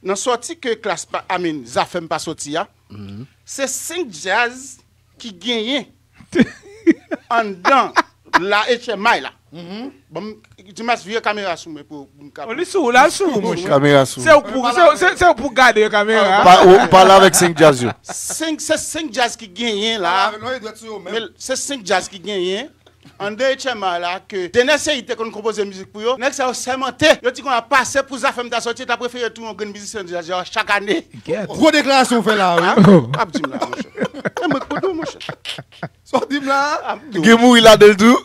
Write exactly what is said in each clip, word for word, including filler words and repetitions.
Nan sòti ke Klass pa, I mean, Zafèm pa sòti a, se senk djaz ki genyen anndan la H M I la. Bon, Dimas, vire kamera sou mwen pou, pou m ka. Li sou ou la, sou ou, monchè. Kamera sou. Se ou pou, se ou- se- se ou pou gade kamera. Pa, ou, ou pale avèk senk djaz yo. Senk, se senk djaz ki genyen la. Non, e dwèt sou yo menm. Men se senk djaz ki genyen. Anndan H M I la ke Dener Ceïd te konn konpoze mizik pou yo. Nèg sa yo sèmante. Yo di konn ap pase pou Zafèm ta sòti, ta prefere tou yon grenn mizisyen djaz yo chak ane. Kèt. Gwo deklarasyon w fè la, wi. Ap di m la, monchè. E mwen k pou di w, monchè. Sa w di m la? Ap di w. Gen mouri ladan l tou.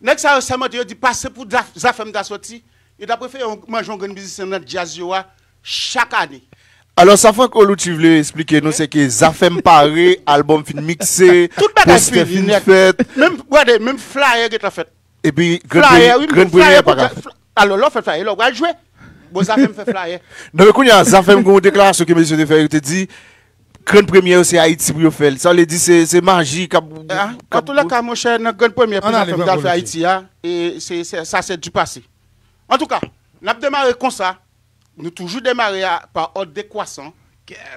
Nèg sa yo sèmante, yo di pase pou Zaf- Zafèm ta sòti. Yo ta prefere yon- manje yon grenn mizisyen nan djaz yo a chak ane. Alò, sa Franco Lucci vle eksplike nou, se ke Zafèm pare, albòm fin mikse, Tout bagay postè fini fin nèt. Fèt. Menm, gade, menm flyer gentan fèt. Epi, grenn Flyer, premye, wi, grenn flyer premye pa ka. pou- Alò, lè w fè flyer, lè w pral jwe. Bon, Zafèm fè flyer. Non, men kounye a, Zafèm gen yon deklarasyon ke mesye te fè, yo te di, grenn premye yo se Ayiti pou yo fè l. Sa vle di se se maji k ap. Ah, an tou lè ka, monchè, nan grenn premye pou Ann ale, Zafèm ta Franco fè Lucci. Ayiti a, e se, se, sa se du passé. Antouka, n ap demare konsa. Nou toujou demare a pa òd dekwasan.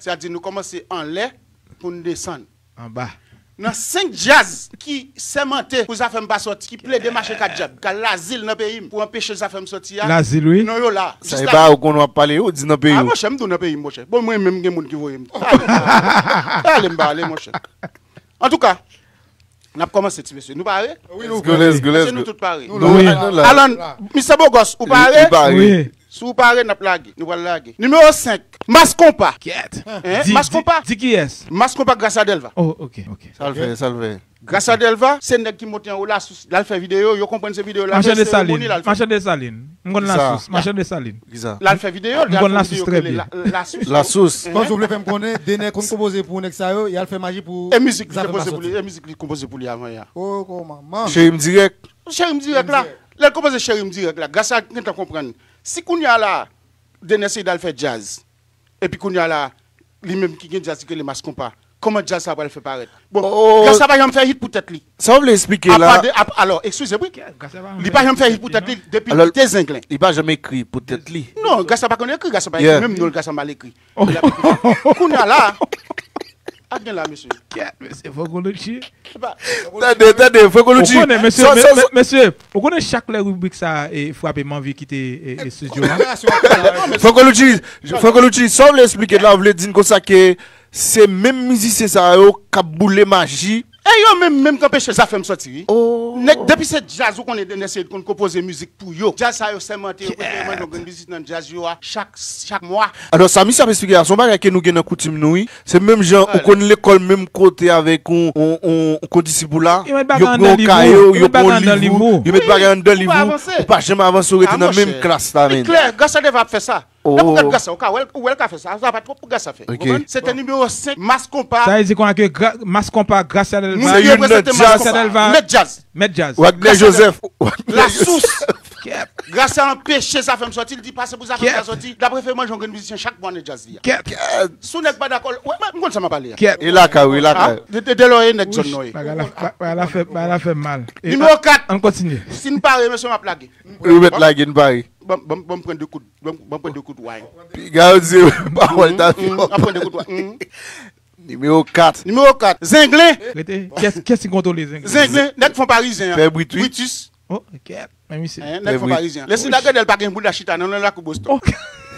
Sètadi nou kòmanse anlè pou n desann. Anba. Nan senk djaz ki sèmante pou Zafèm pa sòti, ki plede mache kat djab, k al lazil nan peyi m pou anpeche Zafèm sòti a. Lazil, wi. Non, yo la. Sa Jis e la. Ba ou konn w ap pale, ou di nan peyi Ah, w. Monchè, m tou nan peyi m, monchè. Bon, mwen menm gen moun ki voye m. Ale, ale m ba ale, monchè. Antouka, n ap kòmanse, ti mesye. Nou pare? Wi, nou Let's go, let's go, let's Se nou go. tout pare. Nou la, nou la. Alan, Mister Bogòs, ou pare? Li pare. Wi. Si w pare, n ap lage. Nou pral lage. Nimewo senk, Mass Konpa. Kèt. Hein? Di- Mass di- Konpa. Di kiyès? Mass Konpa gras a Delva. Oh, ok, ok. Sa l fè, sa l fè. Gras a Delva, se nèg ki monte anwo Lasous. L al fè videyo, yo konprann se videyo la. Machan Se Desalin. seremoni la l fè. Machan Desalin. M konn Kisa? Lasous. Machan Desalin. Kisa? L al fè videyo, M konn Lasous trè byen. Lasous. Lasous. Kòm si w vle fè m konnen, Dener konn konpoze pou nèg sa yo, y al fè maji pou. E mizik li te Zafèm poze pa pou li, sòti. E mizik li konpoze pou li avan ya. Oh, kòman? Man. Cheri m dirèk. Cheri m dirèk la. Lè l konpoze Cheri m dirèk la, gras a gentan konprann. Si kounye a la, Dener Ceïd al fè djaz. Epi kounye a la, li menm ki gen djaz ki rele Mass Konpa. Kòman djaz sa pral fè parèt? Bon, Oh. Gras sa pa janm fè hit pou tèt li. Sa w vle eksplike la? Apa de, ap, alò, eskize, wi. Li pa janm fè hit pou tèt li depi Alò, li te zenglen. Non, Gras sa pa konn ekri, Gras sa pa Yeah. ekri. Menm non, Gras sa mal ekri. Kounye a la, ak gen la, mesye. Kèt, mesye, fò konnen chi. Se pa- Tande, tande, fò konnen Ou chi. konnen, mesye, Sa- me- sa- me- mesye, ou konnen chak lè ribrik sa e frape m anvi kite e, e studio a. Franco Lucci, Franco Lucci, sa w vle eksplike la, w vle di n konsa ke se menm mizisyen sa yo k ap boule maji. E yo menm, menm k anpeche Zafèm sòti, wi. Oh. Nèg, depi se djaz, ou konnen Dener Ceïd konn konpoze mizik pou yo. Djaz sa yo sèmante, yo prefere manje yon grenn vizit nan djaz yo a chak, chak mwa. Alò, sa misye ap eksplike la, se yon bagay ke nou gen nan koutim nou, wi. Se menm jan ou konn lekòl menm kote avèk yon, yon, yon, yon kondisip ou la. Yo met bagay Yo anndan pran yon liv kaye ou. w, Yo yo met pran bagay yon anndan liv liv ou, ou. yo met bagay anndan liv Ou pa ou, avanse. ou pa janm avanse, ou rete Ah, nan monchè. menm klas la, Li menn. klè, Gras a Delva ap fè sa. Oh. Lè pou gad Gras a, ou ka wè l, ou wè l ka fè sa. Sa pa twòp pou Gras a fè. Ok. Konprann? Se te nimewo senk, Mass Konpa. Sa vle di konsa ke gra- Mass Konpa, Gras a Delva. Moun Se ki youn nan reprezante djaz. Mass Konpa. Delva. Met djaz. Met djaz. Wagner Joseph. Lasous. Kèt. Gras a anpeche Zafèm sòti, li di pase pou Zafèm Kèt. ta sòti. L ap prefere manje yon grenn mizisyen chak mwa nan djaz li a. Kèt. Si w nèg pa dakò, wè, mwen, m konn sa m ap pale a. Kèt. E lakay, wi, Ah, lakay. de, de, de lò e nèg zòn nou ye. Bagay la, ba- bagay la fè, bagay la fè mal. E, Nimewo kat. Ann kontinye. Si n pare, mesye, m ap lage. Ou met lage, n pare. Ban, ban, ban m pran de kout, ban, ban m pran de kout wine. Piga yo di pawòl ta fi. Mm, ap pran de kout wine. Mm. Nimewo kat. Nimewo kat. Zenglen. Rete. Kès, kès ki kontwole Zenglen? Zenglen. Nèg fon parizyen an. Pè Britus. Britus. Oh, kèt. Men misye. Hein, nèg fon parizyen. Leslie Lagredèl pa gen bounda chita nan, nan lakou Boston. Ok.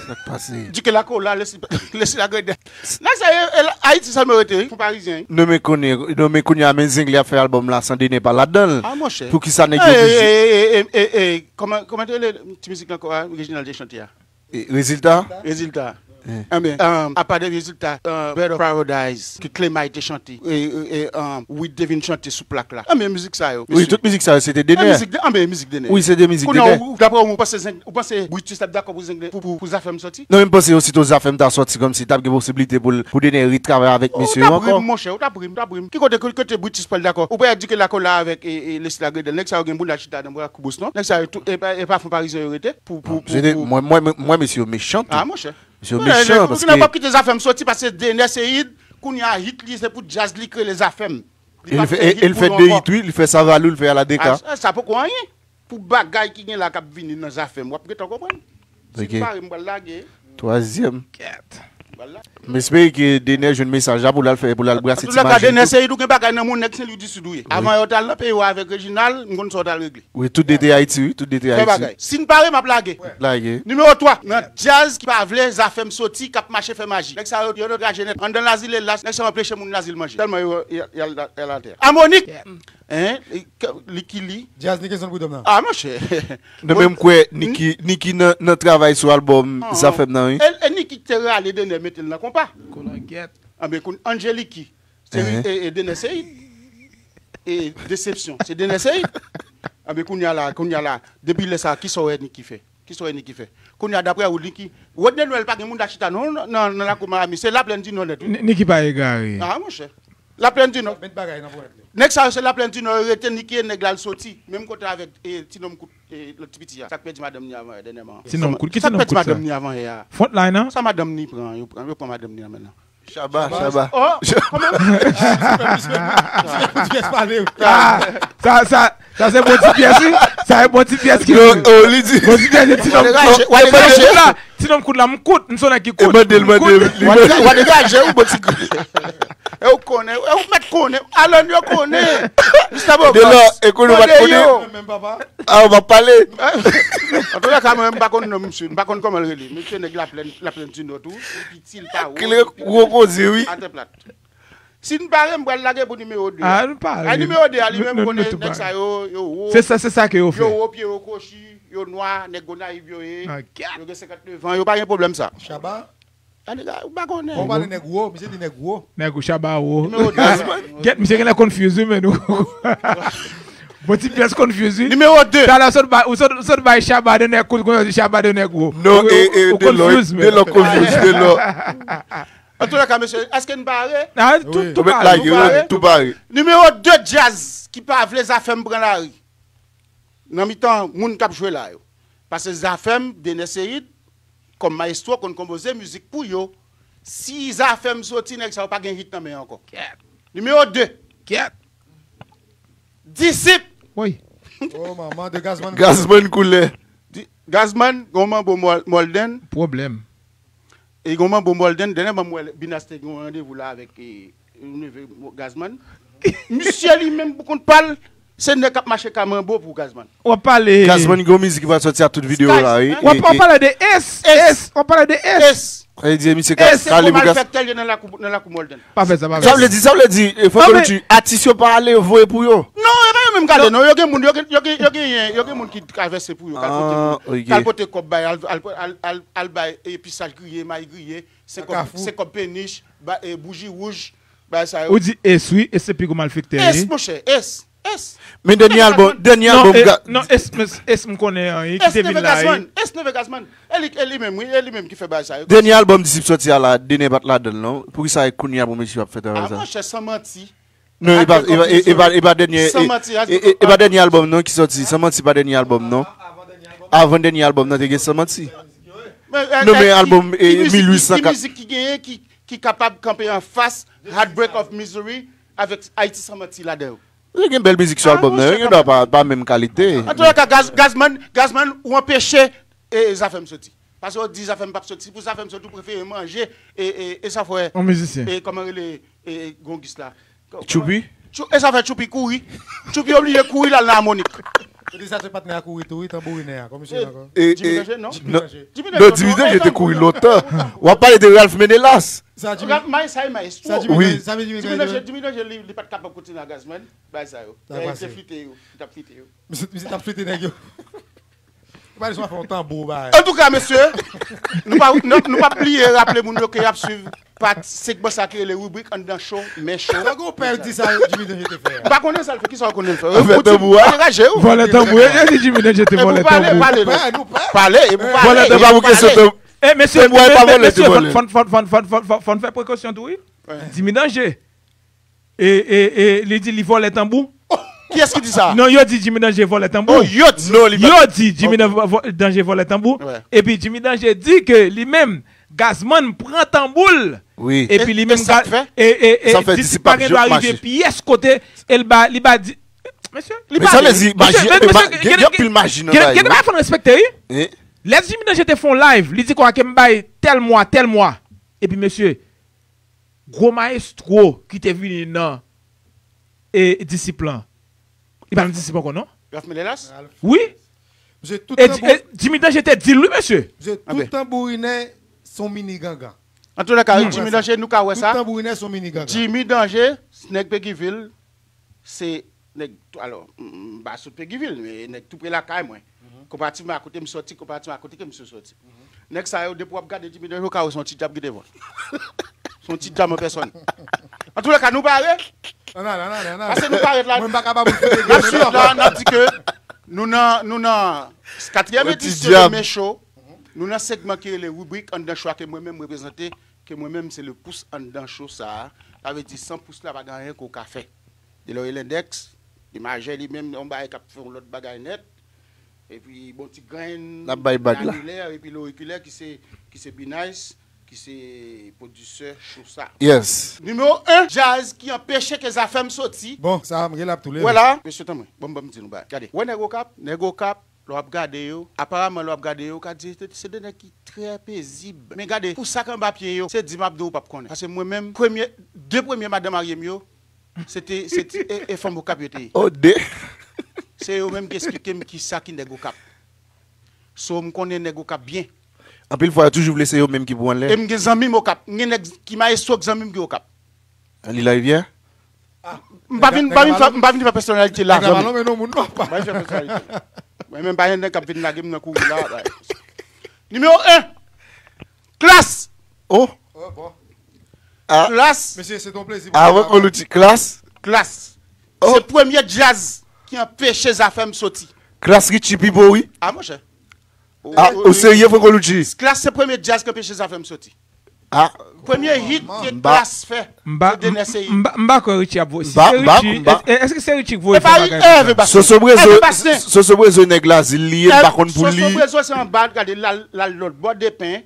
Sa k pase? Di ke lakou la, Leslie, Leslie Lagredèl. Nèg sa, e, e, Ayiti sèlman rete, wi. Fon parizyen, wi. Non, men konnen, non, men kounye a, men Zenglen ap fè albòm la san Dener pa ladan l. Ah, monchè. Pou ki sa nèg Ah, yo e, oblije? e, e, e, e, e, kòman, kòman te rele ti mizik la ankò a, Reginald te chante a? E, rezilta? Rezilta. Anben, um, apa de rezilta, uh, Bird of Paradise, ke Clemay te chante. E, e, e, um, Wid te vin chante sou plak la. Anben, mizik sa yo. Wi, tout mizik sa yo, se te Dener. Mizik de, anben, mizik Dener. Wi, se te mizik Kounye a, Dener. ou, daprè ou, ou panse Zeng-, ou panse Britus t ap dakò pou Zenglen, pou, pou, pou Zafèm sòti? Non, men m panse osi tou Zafèm ta sòti kòmsi t ap gen posiblite pou l, pou Dener retravay avèk mesye yo ankò. Monchè, ou t ap ri m, ou t ap ri m. Ki kote, ki kote Britus pral dakò? Ou pa di ke lakou la avèk e, e, Leslie Lagredèl, nèg sa yo gen bounda chita nan bra kou Boston. Nèg sa yo tou, e pa, e pa fon parizyen yo rete pou, pou, pou, Se te, pou mwen, mwen, mwen, mwen, mesye yo mechan tou. Ah, monchè. Mesye yo Mwen, mechan, nèg, paske nèg p ap kite Zafèm sòti, paske Dener Ceïd, kounye a hit li, se pou djaz li k rele Zafèm. E l fè, e, e l fè de hit, wi, li fè Savalou, li fè Aladeka. Ah, sa poko anyen. Pou bagay ki gen la k ap vini nan Zafèm, w ap gentan konprann. Si Ok. m pare, m pral lage. Twazyèm. M espere ke Dener jwenn mesaj la pou l al fè, pou l al brase ti maji. Antouka, Dener Seyid, ou gen bagay nan moun, nèg Sen Lwi di Sid ou ye. Avan yo t al nan peyi w avèk Reginald, m konn sa w t al regle. Wi, tout de te Ayiti, wi, tout de te Ayiti. Fè bagay. Si n pare, m ap lage. Lage. Nimewo twa, nan djaz ki pa vle Zafèm soti, k ap mache fè maji. Nèg sa yo, yo anraje nèt. Anndan Lazil e la, nèg sa yo anpeche moun Lazil manje. Tèlman yo, y, y, y al atè. Amonik! Hein? Li ki li? Djaz ni kesyon pou dòm nan. Ah, monchè. Non, men m kwè Nicky, Nicky nan, nan travay sou albòm Zafèm nan, wi. E, e Nicky ki te rale Dener mete l nan konpa. Kolangèt. Anben, koun Angeliki. Se e, e Dener Seyid. E Desepsyon. Se Dener Seyid. Anben, kounye a la, kounye a la. Depi lè sa, kisa w wè Nicky fè? Kisa w wè Nicky fè? Kounye a, daprè ou, Nicky, Rodney Noël pa gen moun da chita non, nan, nan, nan lakou Miami. Se Laplèn di Nò nèt, wi. Nicky pa egare. Ah, monchè. Laplèn di Nò. Met bagay nan ponyèt li. Nèg sa yo se Laplèn di Nò, yo rete Nicky e nèg la al soti. Menm kote avèk, e, ti nonm kout, e, lòt ti piti a. Sa k pèdi madanm ni avan yè dènyèman. Ti nonm kout, ki ti nonm kout sa? Sa k pèdi madanm ni avan yè a? Frontline, non? Sa madanm ni pran, yo pran, yo pran madanm ni nan men nan. Shabba, Shabba. Oh, kòman? Ti pyès pale, wi. Ah, sa, sa, sa se bon ti pyès, wi. Sa se bon ti pyès ki di. Bon ti pyès, ti nonm kout la. Ti nonm kout la, m kout, m se nèg ki kout. E mande l, mande l. Wa degaje ou bon ti kout. E ou konnen, e ou mèt konnen. Alon yo konnen. Mister Bogos. Delò, e konnen ou pa t konnen. Menm papa. Ah, ou pa pale. Antouka, mwen, m pa konn non misye, m pa konn kòman l rele. Misye nèg Laplèn, Laplèn di Nò tou, li piti, li pa wo. Kle gwo koze, wi. Atè plat. Si n pare, m pral lage pou nimewo de a. Ah, nou pare. Ay, nimewo de a, li menm konnen nèg sa yo, yo wo. Se sa, se sa ke yo fè. Yo wo, pye yo kwochi, yo nwa, nèg Gonayiv yo ye. Yo gen senkant nèf an, yo pa gen pwoblèm sa. Shabba? Gade, gade, ou pa konnen. Bon, pale nèg wo, misye di nèg wo. Nèg wo, Shabba wo. Nimewo de a. Gèt, misye genlè confuse, wi, men nou. Bon, ti pyès confuse, wi. Nimewo de. Talè, ou sot bay, ou sot, ou sot bay Shabba de nèg kout, kounye a di Shabba de nèg wo. Non, e, e, ou confuse, men. Delò confuse, Delò. Antouka, mesye, èske n pare? Ah, tou, tou pare. Tou pare. Nimewo de djaz ki pa vle Zafèm pran lari. Nan mitan moun k ap jwe la yo. Paske Zafèm, Dener Seyid, kòm mayestwo, konn konpoze mizik pou yo. Si Zafèm soti, nèg sa yo pa gen hit nan men yo ankò. Nimewo de. Disip. Wi. Oh, manman, de Gazman. Gazman koulè. Di, Gazman, gon manbo Mol-, Molden. Pwoblèm. E gon manbo Molden, dènyèman m wè Binas te gen yon randevou la avèk, e, yon neve Gazman. Misye li menm pou kont pa l, se nèg k ap mache ka manbo pou Gazman. W ap pale. Gazman gen yon mizik ki pral sòti a tout videyo la, wi. W ap, w ap pale de S, S, w ap pale de S. S. Sa vle di misye ka, S se gwo malfektè li ye nan lakou, nan lakou Molden. Pa fè sa, pa fè sa. Sa vle di, sa vle di, e, fòk nou di, atis yo pa ale voye pou yo. Non, e pa yo menm k ale, non. Yo gen moun, yo gen, yo gen, yo gen, yo gen moun ki travèse pou yo, k al pote, k al pote kòb bay, al, al, al, al, al bay, e, pisaj griye, may griye, se kòb, se kòb penich, ba, e, bouji wouj, bagay sa yo. Ou di S, wi, S se pi gwo malfektè, wi. S, monchè, S, S. Men dènye albòm, dènye albòm. Non, S, men S m konnen an, ki te vin la, wi. S neve Gazman, S neve Gazman. E li, e li menm, wi, e li menm ki fè bagay sa yo. Dènye albòm Disip sòti a la, Dener pa t ladan l, non. Poukisa e kounye a pou mesye ap fè travay sa? Ah, monchè, San Manti. Non, e pa, e pa, e, e pa, e pa dènye, e, e, e pa dènye albòm, non, ki sòti. San Manti pa dènye albòm, non. Avan dènye albòm nan te gen San Manti. Non, men albòm, e, mil uit san kat. Ki mizik ki genyen ki, ki kapab kanpe anfas Heartbreak of Misery avèk Ayiti San Manti ladan yo? Wi, gen bèl mizik sou albòm nan, yo gen dwa pa, pa menm kalite. Antouka, Gaz-, Gazman, Gazman, ou anpeche, e, Zafèm soti. Paske ou di Zafèm p ap soti. Si pou Zafèm soti, ou prefere manje, e, e, e sa fè, e, kòman rele, e, e, Gongis la? Tchoupi? Tchou-, e sa fè Tchoupi kouri. Tchoupi oblije kouri l al nan Amonik. Ou di sa se patnè a kouri tou, wi, tanbourinè a, kòm misye ankò. E, Jimmy Danger, non? Jimmy Danger. Non, Jimmy Danger te kouri lontan. W ap pale de Ralph Menelas. Sa Jimmy, Ralph, Maes, sa e Maes. Sa Jimmy, wi. Sa Jimmy, Jimmy Danger, Jimmy Danger, li, li pa t kapab kontinye a Gazman, bagay sa yo. Li te flite yo, li t ap flite yo. Misye, misye t ap flite nèg yo. Ou pa di sou afè yon tanbou, bagay. Antouka, mesye, nou pa, nou, nou p ap bliye raple moun yo ke y ap swiv pati segman sa ki rele ribrik anndan cho, men cho. Tankou w pè di sa Jimmy Danger te fè a. M pa konnen sa l fè, kisa w konnen l fè? Afè tanbou a. Vòlè tanbou, yo di Jimmy Danger te vòlè tanbou. Pale, pale, non. Pale, e pou pale. Vòlè tanbou. E pa pou kesyon tanbou. E, mesye, mesye, fòn, fòn, fòn, fòn fè prekosyon tou, wi. Jimmy Danger. E, e, e, li di li vòlè tanbou. Kiyès ki di sa? Non, yo di Jimmy Danger vòlè tanbou. Oh, yo di. Non, li pa. Yo di Jimmy Dan-, vò-, Danger vòlè tanbou. Epi Jimmy Danger di ke li menm, Gazman pran tanbou l. Wi. Epi li menm, e, e, e, Disip pa gen dwa rive pyès kote, e l ba, li ba di, mesye, li pale. Men sa vle di, maji, gen anpil maji nan bagay yo. Gen de bagay fò n respekte, wi. Lè Jimmy Danje te fè yon live, li di konsa ke m bay tèl mwa, tèl mwa. Epi mesye, gwo mayestwo ki te vini nan e, disip lan. Li pa nan disip ankò, non? Ralph Mélélas? Wi. Misye tout E, tanbou- e Jimmy Danje te di l, wi, mesye. Misye tout tanbourinè se yon mini gangan. An tou lè ka, Jimmy Danje, nou ka wè sa. Tout tanbourinè se yon mini gangan. Jimmy Danje, nèg Peguiville, se nèg, alò, m, m pa sot Peguiville, men nèg tou pre lakay mwen. Konparativman a kote m sòti, konparativman a kote ke misye sòti. Nèg sa yo, depi w ap gade Jimmy Danje, ou ka wè se yon ti dyab ki devan. Se yon ti dyab an pèsòn. An tou lè ka, nou pare? Nan, nan, nan, nan, nan. Pase nou parèt la. Mwen m pa kapab fout de N ap swiv la, n ap di ke nou nan, nou nan katriyèm edisyon de Men Show. Nou nan segman ki rele ribrik anndan show a ke mwen menm m reprezante, ke mwen menm se le pous anndan show sa a. Sa vle di san pous la pa gen anyen ke w ka fè. Deloré Lindex, li majè li menm, yon bagay k ap fè yon lòt bagay nèt. Epi bon ti grenn, L ap bay bag la. Anilè, epi Lorikilè ki se, ki se B-Nice, ki se pwodisè show sa. Yes. Nimewo en, djaz ki anpeche ke Zafèm soti. Bon, sa m gen l ap tou leve. Wè la, mesye, tanpri, ban m, ban m di nou bagay. Gade, wè nèg Okap, nèg Okap, lè w ap gade yo, aparaman lè w ap gade yo, w ka di se, se de nèg ki trè pezib. Men gade, pou sa k anba pye yo, se di m ap di w, ou p ap konnen. Paske mwen menm, premye, de premye madan marye m yo, se te, se te, e, e fanm Okap yo te ye. Oh, de. Se yo menm ki esplike m kisa ki nèg Okap. So, m konnen nèg Okap byen. Anpil fwa, yo toujou vle se yo menm ki pou anlè. E m gen zanmi m Okap. M gen nèg ki mayestwo k zanmi m ki Okap. Li Larivyè? M pa vin, m pa vin fè, m pa vin fè pèsonalite la, zanmi. M pa vin fè pèsonalite. Mwen menm, pa gen nèg k ap vin lage m nan kouri la. Nimewo en, Klass. Oh. Ah. Klass. Mesye, se ton plezi pou mwen. Avè Koloutji, Klass. Klass. Oh. Se premye djaz ki anpeche Zafèm soti. Klass, Richie pi bo, wi. Ah, monchè. Ah, ou serye, Franco Lucci? Klass se premye djaz ki anpeche Zafèm soti. Ah. Premye hit ke Klass fè, se Denè Seyid. M pa, m pa kwè Richie ap voye. Si se Richie, e, èske se Richie k voye sa bagay konsa? Soso Brezo, Soso Brezo nèg Lazil li ye, m pa konn pou li. Soso Brezo se anba, gade, l al, l al lòt bò Dèpen,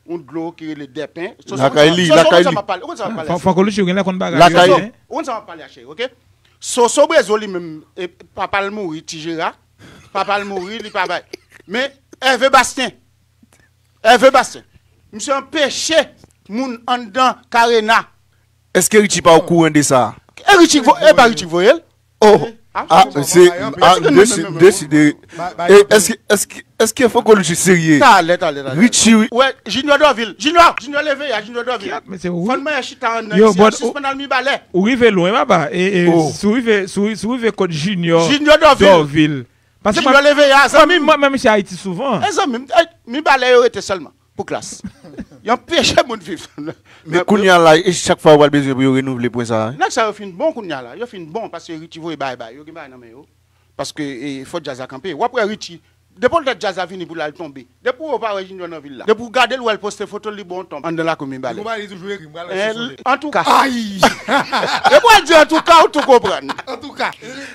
yon dlo ki rele Dèpen. Lakay li, lakay li. Franco Lucci, ou genlè konn bagay yo byen. Ou konn sa m ap pale a, cheri, oke? Soso Brezo li menm, e, papa l mouri, Ti Jera. Papa l mouri, li pa bay. Men Hervé Bastien. Hervé Bastien. Misye anpeche moun anndan Karena. Èske Richie pa okouran de sa? E Richie k vo-, e pa Richie k voye l. Oh. Ah, se, ah, m desi-, m deside. E èske, èske, èske Franco Lucci serye? Talè, talè, talè. Richie, wi. Wè, Junior Dorvil. Junior, Junior leve a, Junior Dorvil. Kyèt, mesye, wi. Fò n manyen chita anndan isi a, sispann al Mibalè. Ou rive lwen, papa. E, e, si w rive, si w, si w rive kot Junior Dorvil. Junior Dorvil. Paske mwen, mwen, mwen, mwen, misye Ayiti souvan. E zanmi m, e, Mibalè yo rete sèlman pou Klass. Yo anpeche moun viv. Men kounye a la, e chak fwa yo pral bezwen pou yo renouvle pwen sa a. Nèg sa yo fin bon kounye a la. Yo fin bon paske Richie voye bagay ba yo. Yo gen bagay nan men yo. Paske, e, fò djaz la kanpe. W ap wè Richie, depi w lè djaz la vini pou l al tonbe. Depi w pa wè Junior nan vil la. Depi w gade l, w wè l poste foto l, li ba w yon tonb anndan lakou Mibalè. Li konprann li toujou ekri, m pral wè si se vre. Antouka. Ay! Depi w al di antouka, ou tou konprann. Antouka.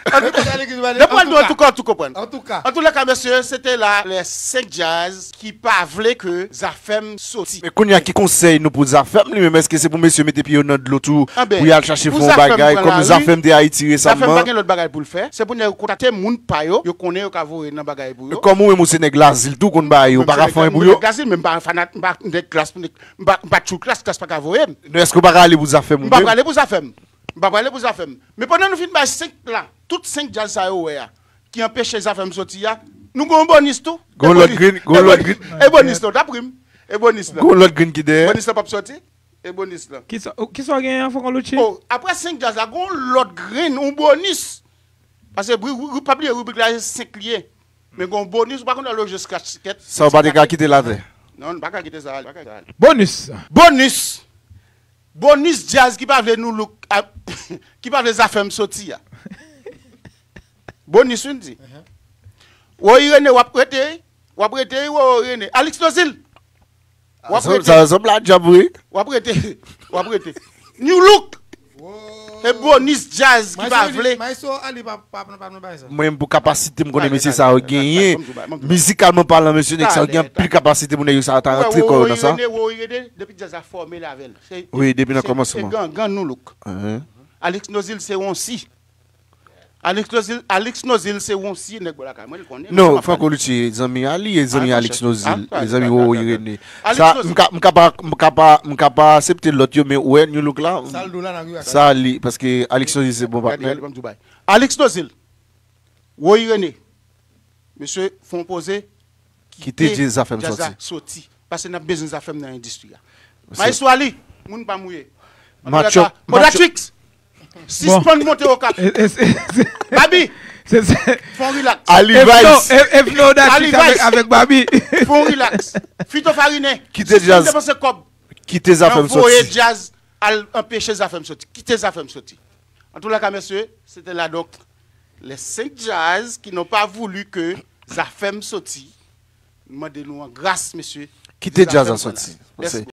Antouka. Depi w al di antouka, ou tou konprann. Antouka. Antoulèka, mesye, se te la les senk djaz ki pa vle ke Zafèm soti. Men kounye a, ki konsèy nou pou Zafèm li menm? Èske se pou mesye mete pye yo nan dlo tou, pou y al chache fè yon bagay, kòm Zafèm te Ayiti resaman? Zafèm pa gen lòt bagay pou l fè. Se pou nèg yo kontakte moun pa yo, yo konnen yo ka voye nan bagay pou yo. Kòm ou menm ou se nèg Lazil tou, konn bagay yo, ou pa ka fè anyen pou yo? Nèg Lazil, men m pa fanat, m pa nèg Klass, m pa, m pa tchoul Klass, Klass pa ka voye m. Non, èske ou pa ka ale pou Zafèm ou menm? M pa prale pou Zafèm. M pa prale pou Zafèm. Men pandan nou fin bay senk la, tout senk djaz sa yo wè a, ki anpeche Zafèm soti a, nou gen yon bonis tou. Gen yon lòt grenn, gen yon lòt grenn. E bonis la, w t ap ri m. E bonis la. Gen yon lòt grenn ki dèyè. Bonis la p ap soti. E bonis la. Kisa, kisa w genyen an, Franco Lucci? Oh, apre senk djaz la, gen yon lòt grenn, yon bonis. Paske, ri-, ri-, pa bliye, ribrik la, se senk li ye. Men gen yon bonis, ou pa konn lè w jwe scratch ticket. Sa w pa te ka kite l atè. Non, nou pa ka kite sa ale, pa ka kite sa ale. Bonis. Bonis. Bonis djaz ki pa vle Nou Look, a, ki pa vle Zafèm soti a. Bonis, wi, m di. Woy Rene, w ap rete, w ap rete, Woy Rene. Alix Nozil. W ap rete. Sa, sa sanble a djab vre. W ap rete, w ap rete. New Look. E bonis djaz ki pa vle. Maestro Ali pa, pa, pa, pa nan bagay sa. Mwen, pou kapasite m konnen mesye sa yo genyen, mizikalman palan, mesye nèg sa yo gen anpil kapasite pou nèg yo sa ta rantre kò yo nan sa. Woy Rene, Woy Rene, depi djaz la fòme l avè l. Wi, depi nan kòmansman. Se gangan Nou Look. Alix Nozil se Wonsi. Alix Nozil, Alix Nozil se Wonsi, nèg bò lakay mwen, li konnen. Non, Franco Lucci, zanmi a li, e zanmi Alix Nozil, e zanmi Roro Irénée. Alix Sa, Nozil. m ka, m ka pa, m ka pa, m ka pa aksepte lòt yo, men ou wè, New Look la, Sal do la nan ri a. Sa li, paske Alix Nozil se bon Gade, patnè. gade, ban m di w bagay. Alix Nozil, Roro Irénée, mesye, fè yon poze, Kite djaz Zafèm djaz la soti. Soti. Paske n ap bezwen Zafèm nan endistri a. Se- Maestro Ali, moun pa mouye. Macho, Modatrix, sispann monte Okap. E- e- e- Babi, se- se- fè yon relax. Ali Evno, Vice, Ev- Evno Datrix Ali avèk, Vice. Avèk Babi. Fè yon relax. Fito Farine, Kite djaz. Depanse kòb. Kite Zafèm Anvoye soti. Djaz al anpeche Zafèm soti. Kite Zafèm soti. En tout cas, messieurs, c'était là donc les cinq jazz qui n'ont pas voulu que Zafèm soti. Nou mande nou an gras, mesye. Kite djaz la Zafèm soti. Merci.